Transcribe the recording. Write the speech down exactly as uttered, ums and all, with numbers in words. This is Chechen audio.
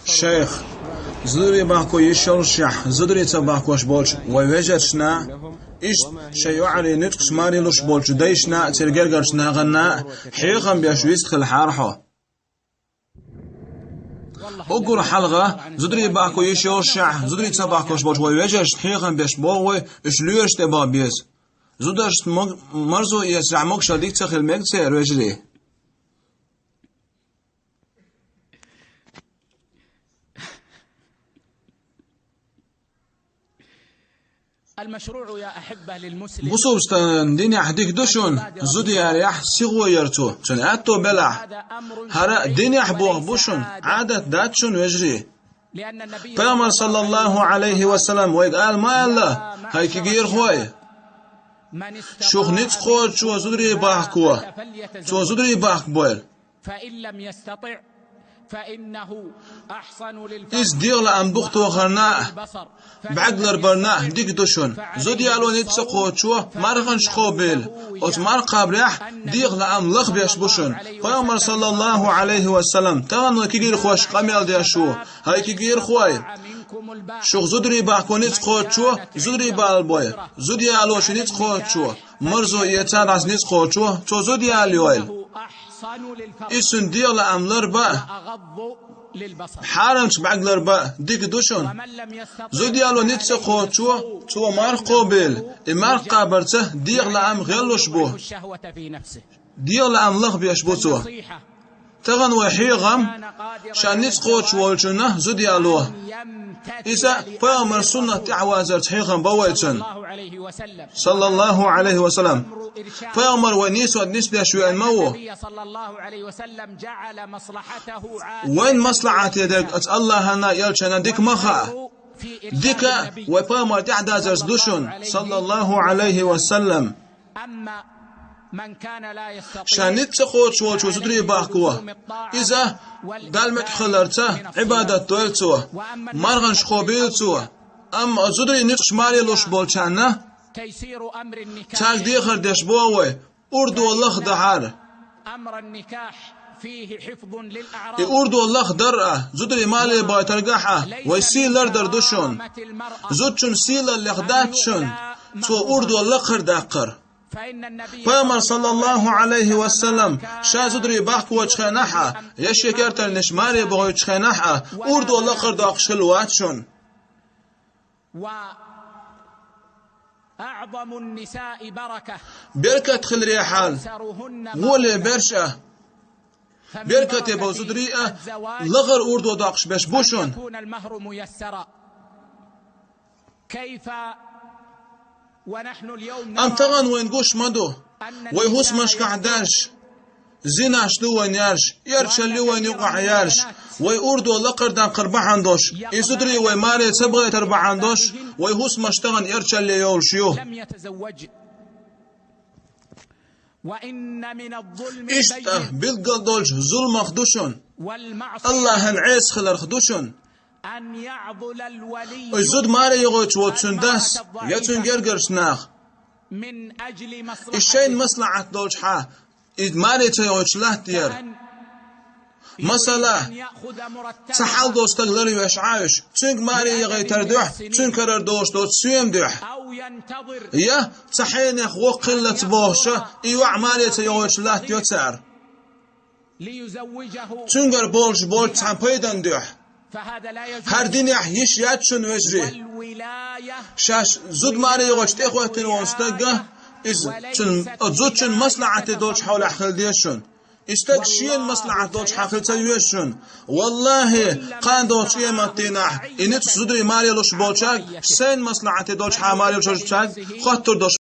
Шайх, зударий бахко йиш йолушшехь, зударий ца бахкош болчу вайн вежаршна, иштта шайн йоӀарийн ницкъаш марелуш болчу дайшна а, церан гергарчу нахана а хьехам беш вист хилахьара хьо. Уггар хьалха, зударий бахко йиш йолушшехь, зударий ца бахкош болчу вайн вежаршна хьехам беш боху вай, уьш лоьраш тӀе баха беза. Зударшна мог-, марзо эцарехь могушалла дика ца хила мега церан, вежарий. Бусалба стагана динехь дика ду шуна, зуда ялахь сихо яр цо, цуьнан аьтто белахь. ХӀара динехь боху бу шуна, Ӏадат дац шуна, вежарий. Пайхамар, саллаллаху Ӏалайхи ва саллам, вайга ала ма аьлла: «ХӀай кегийрхой, шух ницкъ кхочучо зударий бахко, цо зударий бахкабойла». Иза дегӀан лаам дукха тохарна а, бӀаьрг ларбарна а дика ду шуна. Зуда яло ницкъ ца кхочучо марханаш кхобийла. Оцу марха кхабарехь дегӀан лаам лахбеш бу шуна. Пайхамар, саллаллаху Ӏалайхи ва саллам, тахана вайн кегийрхошка къамел деш ву: «ХӀай кегийрхой, шух зударий бахко ницкъ кхочучо зударий балабойла. Зуда ялочо ницкъ кхочучо, марзо эцарехь ницкъ кхочучо, цо зуда ялайойла. Иза цуьнан дегӀан лаам ларбан а, хьарамчу бӀаьрг ларбан а дика ду шуна. Зуда яло ницкъ ца кхочучо, цо марха кхобийла, и марха кхабарца дегӀан лаам гӀеллуш бу, дегӀан лаам лахбеш бу цо». Тахана вайн хьехам, ша ницкъ кхочуш волчунна зуда яло. Иза пайхамаран суннат тӀаьхьавазарца хьехам бан вайцунна, саллаллаху Ӏалайхи ва саллам. Пайхамар вай нийсонца нисбеш веана ма ву. Вайн маслахьате дерг оцу Аллахьана а, элчанна а дика ма хаьа. Дика вай пайхамар тӀаьхьадазарца ду шуна, саллаллаху Ӏалайхи ва саллам. Ша ницкъ ца кхочуш волчо зударий бахко, иза Далла муьтӀахь хиларца Ӏибадат дойла цо, марханаш кхобийла цо. Амма зударийн ницкъаш марелуш болчарна, цаьрга дехар деш боху вай, урдо лахдахьара. И урдо лахдар а, зударий маребахийтаргахь а вай сий лардар ду шуна. Зудчун сийлаллех дац шуна цо урдо лакхардаккхар. Пайхамар, саллаллаху Ӏалайхи ва саллам, ша зударий бахкочу хенахь а, я шен кертарниш маребохуьйтучу хенахь а, урдо лакхардоккхуш хилла вац шуна. Беркат хиларехьара, гӀоле берш а, беркате болу зударий а лахара урдо доккхуш берш бу шуна. Амма тахана вайна гуш ма ду, вай хӀусамашкахь даьржаш, зинаш ду вайна яржаш, эрчалла ю вайна юкъахь яржаш, вай урдо лакхардаккхар бахьана долуш, и зударий вай маре ца бахийтар бахьана долуш, вай хӀусамаш тахана эрчалле йолуш ю. Иштта билггал долчу зуламах ду шуна, Аллахьан Ӏеса хиларх ду шуна. Оцу зуда маре йогӀуьйтуш воцу цуьнан дас я цуьнан гергарчу наха, и шайна маслахьат долчухьа, и маре ца йогӀуьйтуш латтаяр. Масала, цхьа хьал долу стаг ларвеш Ӏа уьш, цуьнга маре яхийтар дуьхьа, цуьнан карара долуш доцу соьма дуьхьа. Я цхьа хьенех воккха хиллалц бохуша, и йоӀ маре ца йогӀуьйтуш латтайо цара. Цуьнгара болуш болчу цхьана пайдан дуьхьа. ХӀара динехь йиш яц шуна, вежарий. Шаьш зуда маре йогӀучу тӀехӀоьттина волу стагга, иза цуьнан, зудчун маслахьате долчу хьолехь хила деза шуна. И стаг шена маслахьат долчу хьан хила ца веза шуна. Валлахьи, кхана долчу къематдийнахь и ницкъ зударий маре луш болчаьрга, сайна маслахьате долчу хьан маре луш болчаьрга хоттур долуш